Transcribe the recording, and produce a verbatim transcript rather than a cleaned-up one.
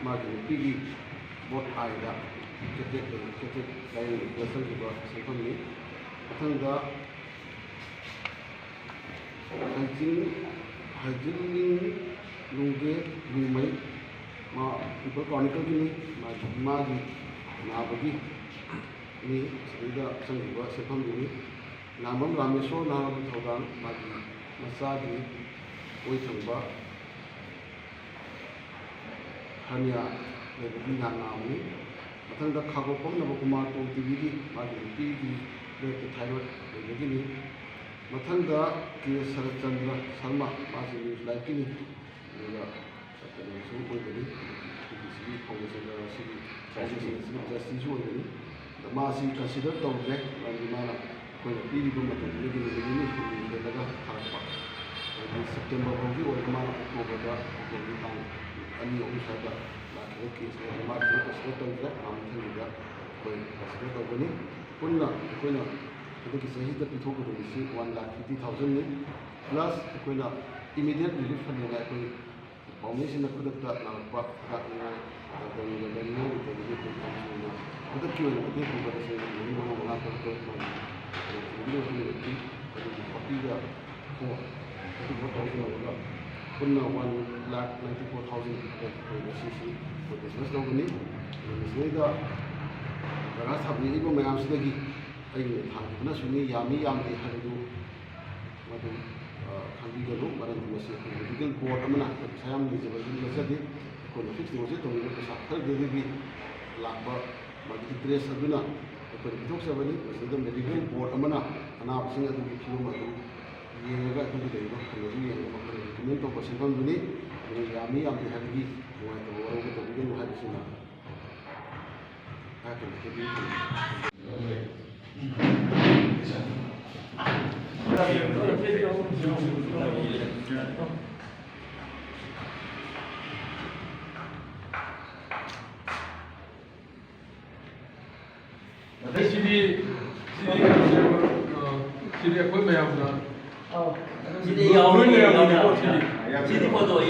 ꯃꯥꯒꯤ ꯅꯨꯄꯤꯒꯤ ꯕꯣꯠ ꯑꯥꯏꯗ ꯀꯦꯇꯦꯠ ꯂꯩ, ꯀꯦꯇꯦꯠ ꯂꯥꯏꯌꯦꯡꯕꯗ ꯆꯪꯈꯤꯕ ꯁꯦꯟꯐꯝꯅꯤ꯫ ꯃꯊꯪꯗ ꯍꯩꯖꯤꯡ ꯍꯩꯖꯤꯡꯅꯤꯡ ꯂꯨꯡꯒꯦ ꯂꯨꯃꯩ, ꯃꯥ ꯄꯤꯄꯜ ꯀ꯭ꯔꯣꯅꯤꯀꯜꯒꯤꯅꯤ꯫ ꯃꯥꯒꯤ ꯏꯃꯥꯒꯤ ꯅꯥꯕꯒꯤ ꯃꯤ ꯑꯁꯤꯗꯩꯗ ꯆꯪꯈꯤꯕ ꯁꯦꯟꯐꯝꯗꯨꯅꯤ꯫ ꯂꯥꯡꯕꯝ ꯔꯥꯃꯦꯁꯣꯔ ꯅꯍꯥꯔꯣꯜꯒꯤ ꯊꯧꯗꯥꯡ, ꯃꯥꯒꯤ ꯃꯆꯥꯒꯤ ꯑꯣꯏ ꯊꯪꯕ ꯍꯔꯅꯤꯌꯥ ꯂꯩꯕꯒꯤ ꯅꯥ ꯅꯥꯕꯅꯤ꯫ ꯃꯊꯪꯗ ꯈꯥꯒꯣꯛꯄꯝ ꯅꯕꯀꯨꯃꯥꯔ ꯇꯣꯝ ꯇꯤꯚꯤꯒꯤ ꯃꯥꯒꯤ ꯅꯨꯄꯤꯒꯤ ꯂꯦꯞꯇ ꯊꯥꯏꯔꯣꯏꯗ ꯂꯩꯕꯒꯤꯅꯤ꯫ ꯃꯊꯪꯗ ꯀꯦ ꯁꯔꯠꯆꯟꯗ꯭ꯔ ꯁꯔꯃ, ꯃꯥꯁꯤ ꯅ꯭ꯌꯨꯁ ꯂꯥꯏꯐꯀꯤꯅꯤ꯫ ꯑꯗꯨꯒ ꯀꯩꯅꯣꯁꯨ ꯑꯣꯏꯕꯅꯤ, ꯑꯩꯈꯣꯏꯒꯤ ꯁꯤꯒꯤ ꯐꯥꯎꯟꯗꯦꯁꯟ, ꯁꯤꯒꯤ ꯐꯥꯎꯟꯗꯦꯁꯟ ꯑꯁꯤꯒꯤ ꯇ꯭ꯔꯁꯇꯤꯁꯨ ꯑꯣꯏꯕꯅꯤ꯫ ꯑꯗ ꯃꯥꯁꯤ ꯀꯟꯁꯤꯗꯔ ꯇꯧꯗ꯭ꯔꯦ, ꯃꯔꯝꯗꯤ ꯃꯥꯅ ꯑꯩꯈꯣꯏꯅ ꯄꯤꯔꯤꯕ ꯃꯇꯝꯗꯨꯗꯒꯤ ꯅꯨꯃꯤꯠ ꯅꯤꯅꯤ ꯍꯨꯝꯅꯤ ꯍꯦꯜꯂꯒ ꯊꯥꯔꯛꯄ, ꯍꯥꯏꯗꯤ ꯁꯦꯞꯇꯦꯝꯕꯔ ꯐꯥꯎꯒꯤ ꯑꯣꯏꯔꯒ ꯃꯥꯅ ꯑꯣꯛꯇꯣꯕꯔꯗ, ꯑꯣꯛꯇꯣꯕꯔꯒꯤ ꯇꯥꯡ ꯑꯅꯤ ꯑꯍꯨꯝ ꯁ꯭ꯋꯥꯏꯗ ꯂꯥꯛꯈꯤꯕ ꯀꯦꯁꯅꯤ꯫ ꯑꯗꯣ ꯃꯥꯒꯤꯁꯨ ꯀꯟꯁꯤꯗꯔ ꯇꯧꯗ꯭ꯔꯦ, ꯃꯥ ꯃꯊꯪꯒꯤꯗ ꯑꯩꯈꯣꯏ ꯀꯟꯁꯤꯗꯔ ꯇꯧꯒꯅꯤ꯫ ꯄꯨꯟꯅ ꯑꯩꯈꯣꯏꯅ ꯍꯟꯗꯛꯀꯤ ꯆꯍꯤꯗ ꯄꯤꯊꯣꯛꯀꯗꯧꯔꯤꯁꯤ ꯋꯥꯟ ꯂꯥꯈ ꯐꯤꯐꯇꯤ ꯊꯥꯎꯖꯟꯅꯤ꯫ ꯄ꯭ꯂꯁ ꯑꯩꯈꯣꯏꯅ ꯏꯃꯤꯗꯤꯌꯦꯠ ꯔꯤꯂꯤꯐ ꯐꯟꯅꯦꯅ ꯑꯩꯈꯣꯏ ꯄꯥꯎꯃꯤꯁꯤꯡꯅ ꯈꯨꯗꯛꯇ ꯅꯥꯔꯛꯄ ꯍꯤꯗꯥꯛ ꯂꯩꯉꯥꯏ, ꯗꯥꯛꯇꯔ ꯂꯩꯉꯥꯏ ꯂꯩꯇꯕꯒꯤ ꯑꯩꯈꯣꯏ ꯀꯥꯎꯟꯁꯤꯜꯅ ꯈꯨꯗꯛꯀꯤ ꯑꯣꯏꯅ ꯃꯇꯦꯡ ꯄꯤꯕ ꯂꯤꯁꯤꯡ ꯃꯔꯤ ꯃꯉꯥ ꯃꯉꯥ ꯇꯔꯨꯛ ꯇꯔꯨꯛ ꯃꯥꯒꯤ ꯊꯤꯕꯒꯤ ꯃꯇꯨꯡ ꯏꯟꯅ ꯄꯤ꯫ ꯑꯗꯨꯒꯤ ꯐꯣꯔꯇꯤꯒ ꯐꯣꯔ, ꯐꯣꯔꯇꯤ ꯐꯣꯔ ꯊꯥꯎꯖꯟ ꯑꯣꯏꯔꯒ ꯄꯨꯟꯅ one lakh ninety four thousand ꯑꯩꯈꯣꯏ ꯉꯁꯤꯁꯤ ꯑꯩꯈꯣꯏ ꯗꯤꯁꯕꯔꯁ ꯇꯧꯒꯅꯤ꯫ ꯑꯗꯨꯒ ꯃꯁꯤꯗꯩꯗ ꯕꯔꯥ ꯁꯥꯕꯤꯔꯤꯕ ꯃꯌꯥꯝꯁꯤꯗꯒꯤ ꯑꯩꯒꯤ ꯊꯥꯡꯈꯤꯕꯅ ꯁꯨꯅꯤ, ꯌꯥꯝꯃꯤ ꯌꯥꯝꯗꯦ ꯍꯥꯏꯕꯗꯨ ꯃꯗꯨ, ꯑ, ꯈꯪꯕꯤꯒꯅꯨ, ꯃꯔꯝꯗꯤ ꯃꯁꯤ ꯑꯩꯈꯣꯏ ꯃꯦꯗꯤꯀꯦꯜ ꯕꯣꯔꯗ ꯑꯃꯅ ꯑꯩꯈꯣꯏ ꯄꯩꯁꯥ ꯌꯥꯝ ꯂꯩꯖꯕ ꯃꯤ ꯅꯠꯆꯗꯦ꯫ ꯑꯩꯈꯣꯏꯅ ꯐꯤꯛꯁ ꯗꯤꯄꯣꯖꯤꯠ ꯇꯧꯔꯤꯕ ꯄꯩꯁꯥ ꯈꯔꯗꯨꯗꯒꯤ ꯂꯥꯛꯄ ꯃꯗꯨꯒꯤ ꯏꯟꯇꯔꯦꯁ ꯑꯗꯨꯅ ꯑꯩꯈꯣꯏꯅ ꯄꯤꯊꯣꯛꯆꯕꯅꯤ꯫ ꯃꯁꯤꯗ ꯃꯦꯗꯤꯀꯦꯜ ꯕꯣꯔꯗ ꯑꯃꯅ ꯑꯅꯥꯕꯁꯤꯡ ꯑꯗꯨꯒꯤ ꯐꯤꯕꯝ ꯑꯗꯨ ꯌꯦꯡꯉꯒ ꯑꯗꯨꯒꯤ ꯂꯩꯔꯤꯕ ꯐꯟ ꯑꯗꯨ ꯌꯦꯡꯉꯒ ꯃꯈꯣꯏꯅ ꯔꯤꯀꯃꯦꯟ ꯇꯧꯕ ꯁꯦꯟꯐꯝꯗꯨꯅꯤ꯫ ꯑꯗꯨꯅ ꯌꯥꯝꯃꯤ ꯌꯥꯝꯗꯦ ꯍꯥꯏꯕꯒꯤ ꯅꯨꯡꯉꯥꯏꯇꯕ ꯋꯥꯔꯧꯕ ꯇꯧꯕꯤꯒꯅꯨ ꯍꯥꯏꯕꯁꯤꯃ ꯍꯥꯏꯔꯛꯀꯅꯤ꯫ ꯑꯗꯩ ꯁꯤꯗꯤ, ꯁꯤꯗꯤ ꯀꯩꯅꯣꯅꯦꯕ, ꯑ, ꯁꯤꯗꯤ ꯑꯩꯈꯣꯏ ꯃꯌꯥꯝꯅ ꯑꯧ꯫ ꯁꯤꯗꯤ ꯂꯣꯏ ꯌꯥꯎꯔꯤ, ꯂꯩꯔꯝꯃꯤꯅꯦꯀꯣ ꯌꯥꯎꯔꯤ꯫ ꯁꯤꯗꯤ꯫ ꯁꯤꯗꯤ ꯐꯣꯇꯣ